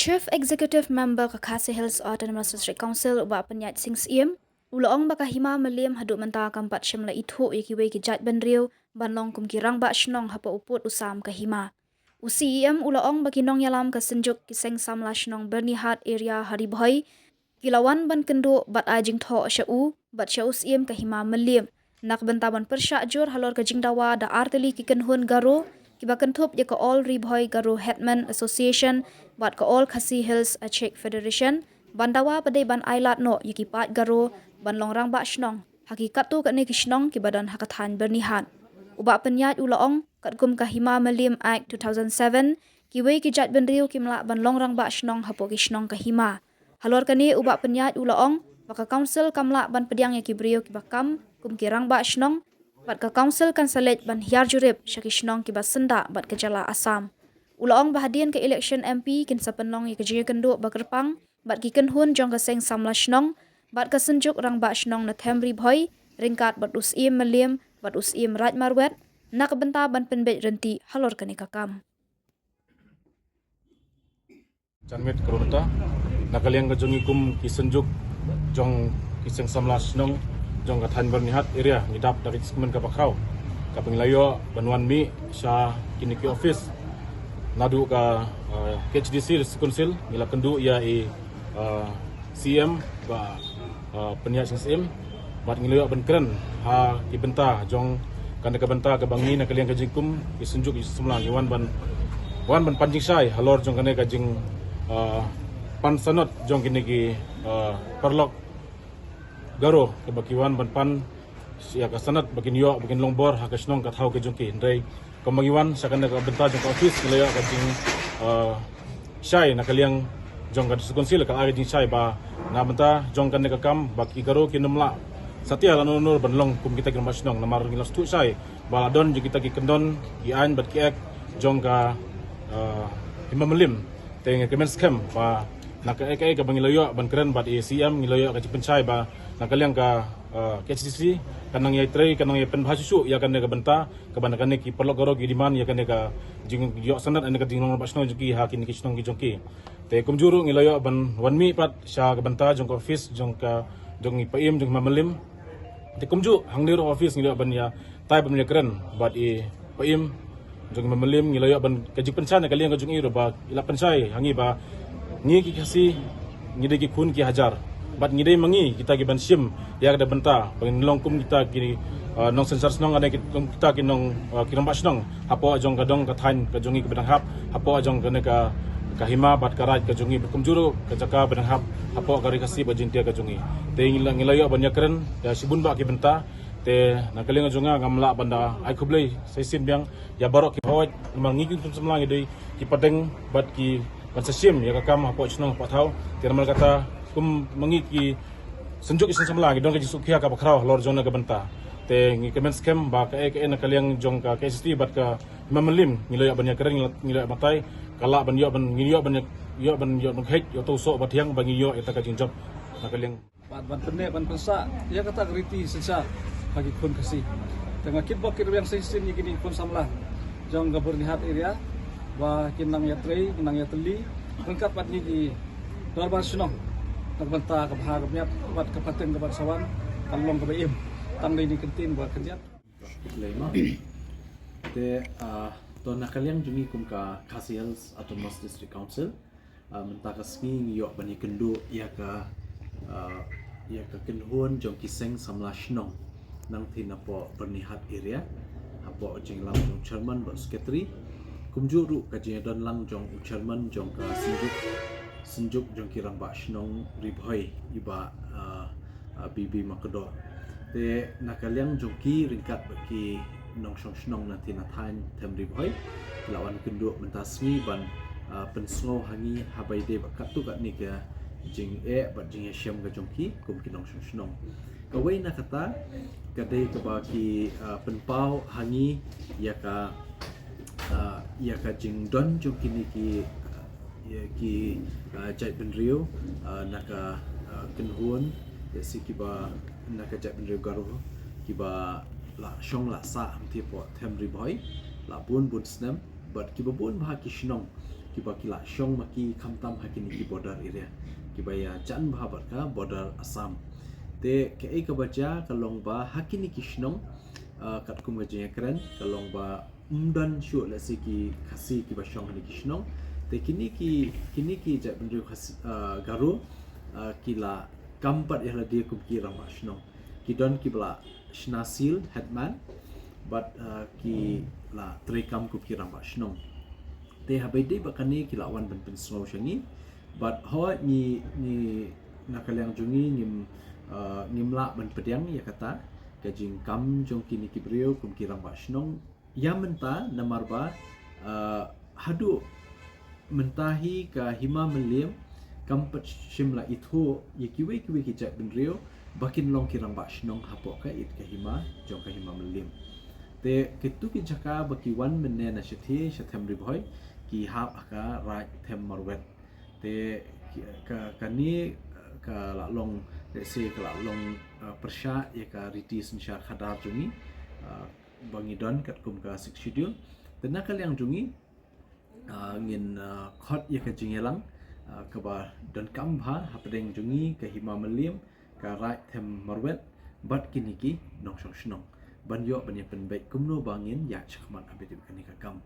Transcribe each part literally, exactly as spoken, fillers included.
Chief Executive Member ka Khasi Hills Autonomous District Council, u Bah Pyniaid Sing Syiem, u la ong ba ka Hima Mylliem haduh mynta kam pat shym la ithuh ïa kiwei ki jaitbynriew ban long kum ki rangbah shnong hapoh u pud u sam ka hima. U Syiem u la ong ba ki nongïalam ka Synjuk ki Seng Samla Shnong Byrnihat Area ha Ri Bhoi ki la wan ban kynduh bad ai jingthoh sha u bad sha u Syiem ka Hima Mylliem na ka bynta ban pyrshah jur halor ka jingdawa da artylli ki kynhun Garo kiba kynthup ïa ka All Ri Bhoi Garo Headman Association bad ka All Khasi Hills Achik Federation ban dawa ba dei ban ailad noh ïa ki paid Garo ban long rangbah shnong ha ki katto katne ki shnong kiba don ha ka thaiñ Byrnihat. U Bah Pyniaid u la ong, katkum ka Hima Mylliem Act two thousand seven, kiwei ki jaitbynriew kim lah ban long rangbah shnong hapoh ki shnong ka hima. Halor kane u Bah Pyniaid u la ong ba ka Council kam lah ban pdiang ïa ki briew kiba kam kum ki rangbah shnong bad ka Council kan sa leit ban hiar jurip sha ki shnong kiba syndah bad ka jylla Assam. U la ong ba hadien ka election M P kin sa pynlong ïa ka jingïakynduh ba kyrpang bad ki kynhun jong ka Seng Samla Shnong bad ka Synjuk Rangbah Shnong na Them Ri Bhoi ryngkat bad u Syiem Mylliem bad u Syiem Raid Marwet na ka bynta ban pynbeit rynti halor kane ka kam. Janmiet ka bynta na ka liang ka jong ngi kum ki Synjuk jong ki Seng Samla Shnong jong ka thaiñ Byrnihat Area ngi dap da ka jingkmen kaba khraw kaba ngi la ïoh ban wan mih sha kine ki office naduh ka uh, K H D C District Council ngi la kynduh ïa i uh, Syiem ba uh, Pyniaid Sing Syiem bad ngi la ïoh ban kren ha ki bynta jong kane ka bynta kaba ngi na ka liang ka jingkum ki Synjuk ki Seng Samla ngi wan ban wan ban pan jingshai halor jong kane ka jing uh, pan sanad jong kine ki uh, paralok Garo kaba ki wan ban pan ïa ka sanad ba kin ïoh ba kin long bor ha ka shnong ka thaw ka jong ki. Hynrei kumba ngi wan sha kane ka bynta jong ka office ngi la ïoh ka jing uh, shai na ka liang jong ka District Council ka la ai ka jingshai ba na bynta jong kane ka kam ba ki Garo kin ym lah satia lano lano ban long kum kita ki rangbah shnong namar ngi la sngewthuh shai ba la don jong kita ki kyndon ki aiñ bad ki act jong ka uh, Hima Mylliem. Te ngi kmen skhem ba na kaei kaei kaba ngi la ïoh ban kren bad i Syiem ngi la ïoh ka jingpynshai ba na ka liang ka uh, K H D C kan nang ïai trei kan nang ïai pynbha shuh shuh ïa kane ka bynta kaba na kane ki paralok Garo ki demand ïa kane ka jingïoh sanad ïa kane ka jinglong rangbah shnong jong ki ha kine ki shnong ki jong ki. Te kumjuh ruh ngi la ïoh ban wan mih pat sha ka bynta jong ka office jong ka jong i Paiem jong i Hima Mylliem. Te kumjuh hangne ruh office ngi la ïoh ban ïa tai ban ïa kren bad i Paiem jong i Hima Mylliem ngi la ïoh ban ka jingpynshai na ka liang ka jong i ruh ba i la pynshai ha ngi ba ngi ki Khasi ngi dei ki khun ki hajar bad ngi dei ma ngi kita ki ban shim ïa ka bynta ba ngin long kum kita ki uh, nongsynshar shnong ne kum kita ki nong uh, ki rangbah shnong hapoh jong ka dong ka thaiñ ka jong i ka bynta hap hapoh jong kane ka ka hima bad ka raid ka jong i kumjuh ruh ka jaka bynta hap hapoh ka ri Khasi bad jingtia ka jong i. Te ngi la ngi la ïoh ban ïa kren ïa shibun bah ki bynta te na ka liang jong nga ngam lah ban da ai khublei sa shisien biang ïa baroh ki hoi namar ngi ki kum samla ngi dei ki pateng bad ki ban sa shim ïa ka kam hapoh shnong hapoh thaw. Te namar kata kum ma ngi ki Synjuk ki Seng Samla ngi don ka jingsngewkhia kaba khraw halor jong na ka bynta. Te ngi kmen skhem ba kaei kaei na ka liang jong ka K H D C bad ka Hima Mylliem ngi la ïoh ban ïa kren ngi la ïoh ban tai ka lah ban ïoh ban ngi ïoh ban ïoh ban ïoh ban khej ïoh to soh ba thiang ba ngi ïoh ïa ta ka jingjop na ka liang. Bad ban pynneh ban pynsah ïa kata ka riti synshar ha ki khun Khasi. Te nga kitbok kitrwiang sa shisien ïa kine ki khun samla jong ka Byrnihat area ba kin nang ïatrei kin nang ïatylli ryngkat bad ngi ki dorbar shnong na ka bynta ka bha ka miat bad ka pateng ka ban sa wan kan long kaba im. Tang dei ïa kine ki kyntien ba khyndiat. Te to na ka liang jong ngi kum ka Khasi Hills Autonomous District Council mynta ka sngi ngi ïoh ban ïakynduh ïa ka ïa ka kynhun jong ki seng samla shnong nangtei napoh Byrnihat area hapoh jingïalam jong u chairman bad u secretary kumjuh ruh ka jingïadon lang jong u chairman jong ka synjuk synjuk jong ki rangbah shnong Ri Bhoi i Bah B B Makdoh. Te na ka liang jong ki ryngkat bad ki nongshong shnong na thaiñ Them Ri Bhoi ki la wan kynduh mynta sngi ban pynsngew ha ngi haba ïadei bad katto katne ka jingeh bad jingïashem ka jong ki kum ki nongshong shnong. Kawei na kata ka dei kaba ki pynpaw ha ngi ïa ka ïa ka jingdon jong kine ki ïa ki jaitbynriew na ka kynhun ïa si kiba na ka jaitbynriew Garo kiba la shong la sah hangtei hapoh Them Ri Bhoi la bun bun snem bad kiba bun bha ki shnong kiba ki la shong ma ki khamtam ha kine ki border area kiba ïa jan bha bad ka border Assam. Te kaei kaba jia ka long ba ha kine ki shnong, ah, katkum ka jingkren ka long ba ym don shuh lehse ki Khasi kiba shong ha kine ki shnong. Te kine ki, kine ki jaitbynriew Khasi, ah, Garo, ah, ki la kam pat ïa lade kum ki rangbah shnong. Ki don kiba la shna seal headman bad, ah, ki la treikam kum ki rangbah shnong. Te haba ïadei bad kane ki la wan ban pynsngew sha ngi bad hooid ngi, ngi na ka liang jong ngi ngim, ah, ngim lah ban pdiang ïa kata ka jingkam jong kine ki briew kum ki rangbah shnong ïa mynta namar ba, ah, haduh mynta hi ka Hima Mylliem kam pat shym la ithuh ïa kiwei kiwei ki jaitbynriew ba kin long ki rangbah shnong hapoh ka it ka hima jong ka Hima Mylliem. Te kitu ki jaka ba ki wan mynne na shathie sha Them Ri Bhoi ki hap ha ka Raid Them Marwet. Te ki, ka, kane ka la long, lehse ka la long, ah, pyrshah ïa ka riti synshar khadar jong ngi, ah, ba ngi don katkum ka Sixth Schedule. Te na ka liang jong ngi, ah, ngin, ah, khot ïa ka jingïalang, ah, kaba donkam bha hapdeng jong ngi ka Hima Mylliem, ka Raid Them Marwet bad kine ki nongshong shnong ban ïoh ban ïa pynbeit kumno ba ngin ïaid shakhmat ha ba ïadei bad kane ka kam.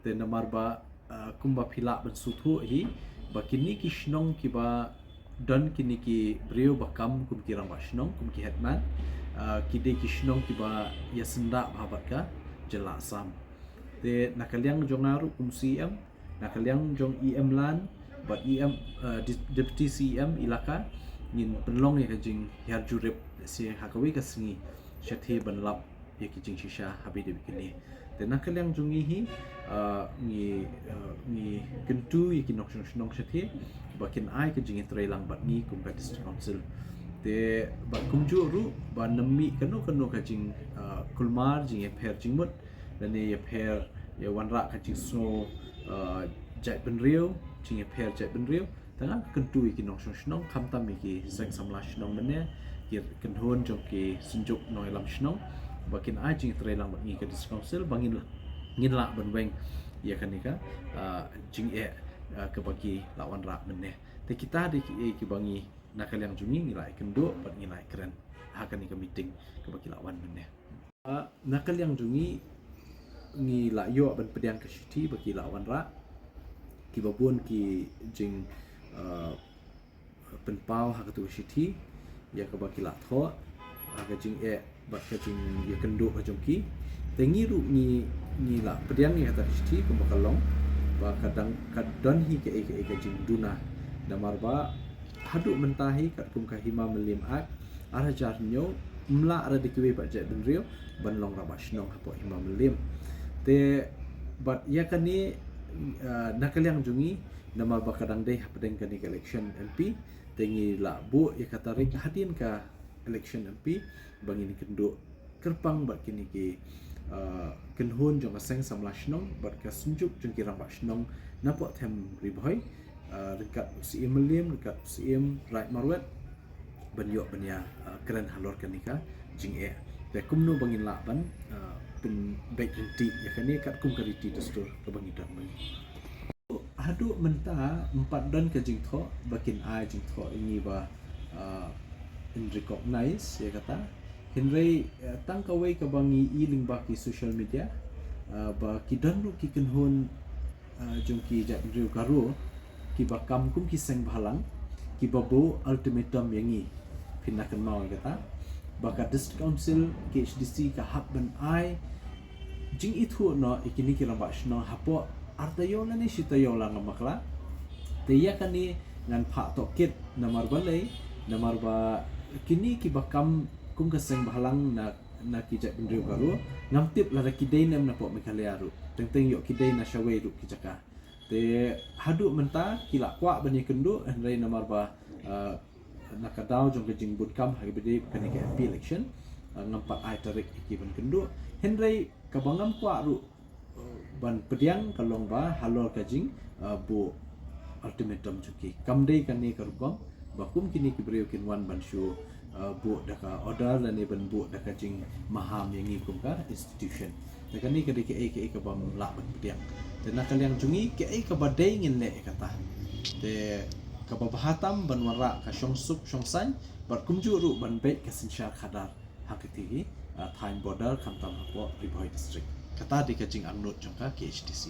Te namar ba, ah, kumba phi lah ban sngewthuh hi ba kine ki shnong kiba don kine ki briew ba kam kum ki rangbah shnong, kum ki headman, ah, ki dei ki shnong kiba ïa syndah bha bad ka jylla Assam. Te na ka liang jong nga ruh kum C E M, na ka liang jong E M Land bad E M, ah, Di-, Deputy C E M Elaka, ngin pynlong ïa ka jinghiar jurip lehse ha kawei ka sngi shathie ban lap ïa ki jingshisha ha ba ïadei bad kine. Te na ka liang jong ngi hi, ah, ngi, ah, ngi kyntu ïa ki nongshong shnong shathie ba kin ai ka jingïatreilang bad ngi kum ka District Council. Te bad kumjuh ruh ba ym mih kano kano ka jing, ah, kulmar, jingïapher jingmut lane ïapher, ïawanrah ka jingsngew, ah, jaitbynriew, jingïapher jaitbynriew. Te nga kyntu ïa ki nongshong shnong khamtam ïa ki seng samla shnong mynne, ki kynhun jong ki synjuk nongïalam shnong ba kin ai jingtreilang bad ngi ka District Council ba ngin lah, ngin lah ban weng ïa kane ka, ah, jingeh, ah, kaba ki la wanrah mynne. Te kita dei ki, eh, kiba ngi na ka liang jong ngi ngi la ïakynduh bad ngi la ïakren ha kane ka meeting kaba ki la wan mynne. Ah, na ka liang jong ngi ngi la ïoh ban pdiang ka shithi ba ki la wanrah kiba bun ki jing, ah, pynpaw ha katu ka shithi ïa kaba ki la thoh ha ka jingeh bad ka jingïakynduh ka jong ki. Te ngi ruh ngi, ngi la pdiang ïa kata ka shithi kumba ka long ba ka dang, ka don hi kaei kaei ka jingduna namar ba haduh mynta hi katkum ka Hima Mylliem Act ar hajar hynñiew ym lah re da kiwei pat jaitbynriew ban long rangbah shnong hapoh Hima Mylliem. Te bad ïa kane, ah, na ka liang jong ngi namar ba ka dang dei hapdeng kane ka election M P, te ngi la buh ïa ka tarik hadien ka election M P ba ngin kynduh kyrpang bad kine ki, ah, kynhun jong ka seng samla shnong bad ka synjuk jong ki rangbah shnong napoh Them Ri Bhoi, ah, ryngkat u Syiem Mylliem, ryngkat u Syiem Raid Marwet ban ïoh ban ïa, ah, kren halor kane ka jingeh. Te kumno ba ngin lah ban, ah, pynbeit ryntih ïa kane katkum ka riti dustur kaba ngi don mynne. Haduh mynta ym pat don ka jingthoh ba kin ai jingthoh ïa ngi ba, ah, in recognize ïa kata. Hynrei, eh, tang kawei kaba ngi i lyngba ki social media, ah, ba ki don ruh ki kynhun, ah, jong ki jaitbynriew Garo kiba kam kum ki seng bhalang kiba buh ultimatum ïa ngi. Phin da kynmaw ïa kata ba ka District Council K H D C ka hap ban ai jingithuh noh ïa kine ki rangbah shnong hapoh ar taïew lane shi taïew la ngam bakla. Te ïa kane ngan phah tohkit namar balei, namar ba kine kiba kam kum ka seng bhalang na, na ki jaitbynriew Garo ngam tip lada ki dei ne em napoh Meghalaya ruh. Teng teng ïoh ki dei na shawei ruh ki jaka. Te haduh mynta ki la kwah ban ïakynduh hynrei namar ba, ah, na ka daw jong ka jingbun kam ha kaba ïadei bad kane ka M P election, ah, ngam pat ai tarik ïa ki ban kynduh. Hynrei kaba ngam kwah ruh, ah, ban pdiang ka long ba halor ka jing, ah, buh ultimatum jong ki. Kam dei kane ka rukom ba kum kine ki briew kin wan ban shu uh, buh da ka order lane ban buh da ka jingmaham ïa ngi kum ka institution. Te kane ka dei kaei kaei kaba ym lah ban pdiang. Te na ka liang jong ngi kaei kaba dei ngin leh ïa kata. Te kaba bha tam ban wanrah ka shongsuk shongsaiñ bad kumjuh ruh ban beit ka synshar khadar ha kiti ki, uh, thaiñ border khamtam hapoh Ri Bhoi District. Kata dei ka jingangnud jong ka K H D C.